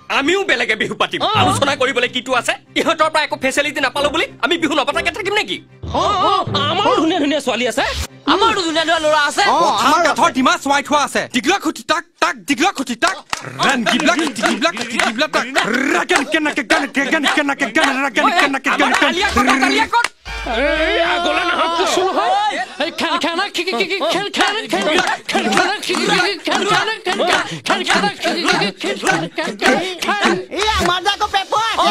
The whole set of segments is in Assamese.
আমিও বেলেগে বিহু পাতিম। আলোচনা কৰিবলৈ কিটো আছে? ইহঁতৰ পৰা একো ফেচিলিটি নাপালো বুলি আমি বিহু নপতাকে থাকিম নেকি? আমাৰো ধুনীয়া ধুনীয়া ছোৱালী আছে, আমাৰো ধুনীয়া ধুনীয়া ল'ৰা আছে। আমাৰ কাঠৰ ডিমা চোৱাই থোৱা আছে। দীঘলা খুটি তাক তাক দীঘলা খুটি তাক ৰান গিবলা গিবলা গিবলা তাক ৰাগন কেনকে গান গান কেনকে গান ৰাগন কেনকে গান গান। এই আগলা নহয় কিছু নহয়। এই খেল খেলা কি কি কি খেল খেল খেল খেল খেলা কি কি খেল খেল খেল খেল খেলা কি কি খেল খেল খেল। এই আমাৰ যে আকৌ পেপো আছে।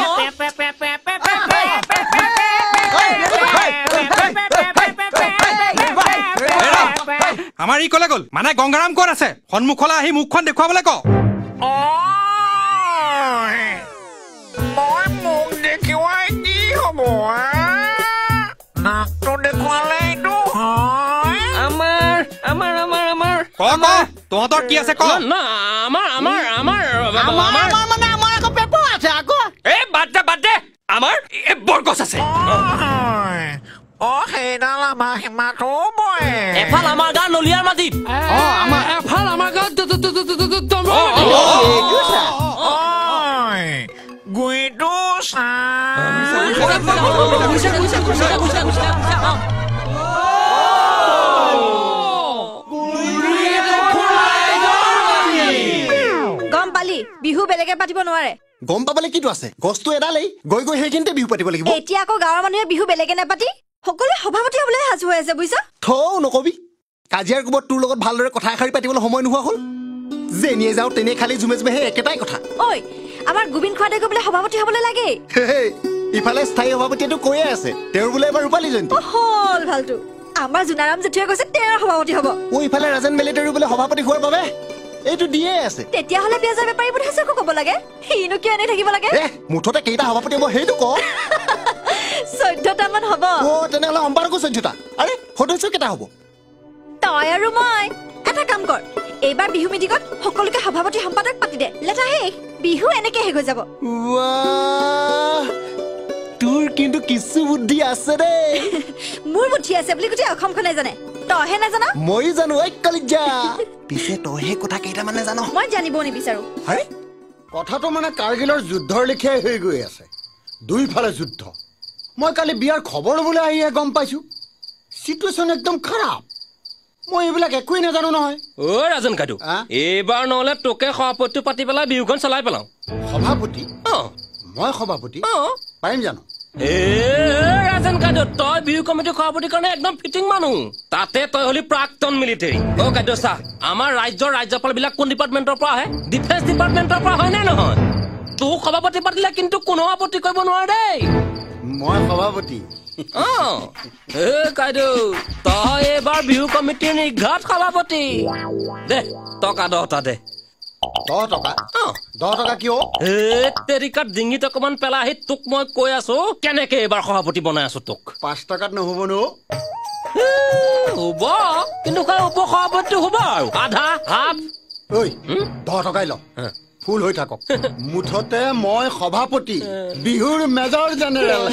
আমাৰ ই কলে গ'ল মানে গংগাৰাম ক'ত আছে? সন্মুখলৈ আহি মুখখন দেখুৱাবলৈ ক। মই মুখ দেখুৱাই কি হ'ব? নাকটো দেখুৱালে এইটো হয়। আমাৰ আমাৰ আমাৰ আমাৰ ক ক, তহঁতৰ কি আছে ক। না আমাৰ আমাৰ আমাৰ আমাৰ মানে আমাৰ আকৌ পেপো আছে আকৌ। এই বাদ দে বাদ দে, আমাৰ এই বৰগছ আছে। অ সেইডাল আমাৰ সীমাটো বয়। এফাল আমাৰ গাঁও নলিয়াৰ মাটিত, আমাৰ এফাল আমাৰ গাঁও। গুইটো চা। গম পালি বিহু বেলেগে পাতিব নোৱাৰে। গম পাবলৈ কিটো আছে? গছটো এডালেই, গৈ গৈ সেইখিনিতে বিহু পাতিব লাগিব। এতিয়া আকৌ গাঁৱৰ মানুহে বিহু বেলেগে নাপাতি সকলোৱে সভাপতি হ'বলৈ সাজু হৈ আছে, বুজিছ? থৌ নকবি, কাজিয়াৰ কোবত তোৰ লগত ভালদৰে কথা এষাৰি পাতিবলৈ সময় নোহোৱা হ'ল। যেনিয়ে যাওঁ তেনে খালি জুমে জুমে সেই একেটাই কথা। ঐ আমাৰ গোবিন্দ খুৱাদেউ বোলে সভাপতি হ'বলৈ লাগে। ইফালে স্থায়ী সভাপতিয়েতো কৈয়ে আছে তেওঁৰ বোলে এবাৰ ৰূপালী জয়ন্তী। হ'ল ভালটো, আমাৰ জোনাৰাম জেঠুৱে কৈছে তেওঁৰ সভাপতি হ'ব। অ ইফালে ৰাজেন মেলেটাৰী বোলে সভাপতি হোৱাৰ বাবে এইটো দিয়ে আছে। তেতিয়াহ'লে পিঁয়াজৰ বেপাৰী বোধহয় ক'ব লাগে, সিনো কিয় এনেই থাকিব লাগে? মুঠতে কেইটা সভাপতি হ'ব সেইটো ক। 14টা মান হ'ব। অ তেনেহ'লে সম্পাদকো 14টা। আৰে সদস্য কেইটা হ'ব? তই আৰু মই। এটা কাম কৰ, এইবাৰ বিহু মিটিঙত সকলোকে সভাপতি সম্পাদক পাতি দে, লেঠা শেষ। বিহু এনেকে শেষ হৈ যাব। তোৰ কিন্তু কিছু বুদ্ধি আছে দেই। মোৰ বুদ্ধি আছে বুলি গোটেই অসমখনে জানে, তইহে নাজান। ময়ো জানো ঐ কলিজা। পিছে তইহে কথা কেইটামান নাজান। মই জানিব নিবিচাৰো। আৰে কথাটো মানে কাৰ্গিলৰ যুদ্ধৰ লেখীয়াই হৈ গৈ আছে, দুইফালে যুদ্ধ। মই কালি বিয়াৰ খবৰ ল'বলৈ আহিহে গম পাইছো চিটুৱেশ্যন একদম খাৰাপ। মই এইবিলাক একোৱেই নাজানো নহয়। অ ৰাজন কাইদৌ, এইবাৰ নহ'লে তোকে সভাপতি পাতি পেলাই বিহুখন চলাই পেলাওঁ। সভাপতি? মই সভাপতি পাৰিম জানো? এ ৰাজন কাইদৌ, তই বিহু কমিটিৰ সভাপতিৰ কাৰণে একদম ফিটিং মানুহ। তাতে তই হলি প্ৰাক্তন মিলিটেৰী। অ কাইদৌ চা, আমাৰ ৰাজ্যৰ ৰাজ্যপাল বিলাক কোন ডিপাৰ্টমেণ্টৰ পৰা আহে? ডিফেন্স ডিপাৰ্টমেণ্টৰ পৰা হয় নে নহয়? তোক সভাপতি পাতিলে কিন্তু কোনো আপত্তি কৰিব নোৱাৰে দেই। মই সভাপতি? অ এ কাইদৌ, তই এইবাৰ বিহু কমিটিৰ নিঘাত সভাপতি। দে টকা 10টা দে। 10 টকা? 10 টকা কিয়? এ তেৰিকাত ডিঙিত অকমান পেলাই আহি তোক মই কৈ আছো কেনেকে এইবাৰ সভাপতি বনাই আছো তোক। 5 টকাত নহ'ব ন? হ'ব, কিন্তু উপ সভাপতি হ'ব আৰু আধা হাফ। ঐ 10 টকাই ল, ফুল হৈ থাকক। মুঠতে মই সভাপতি, বিহুৰ মেজৰ জেনেৰেল।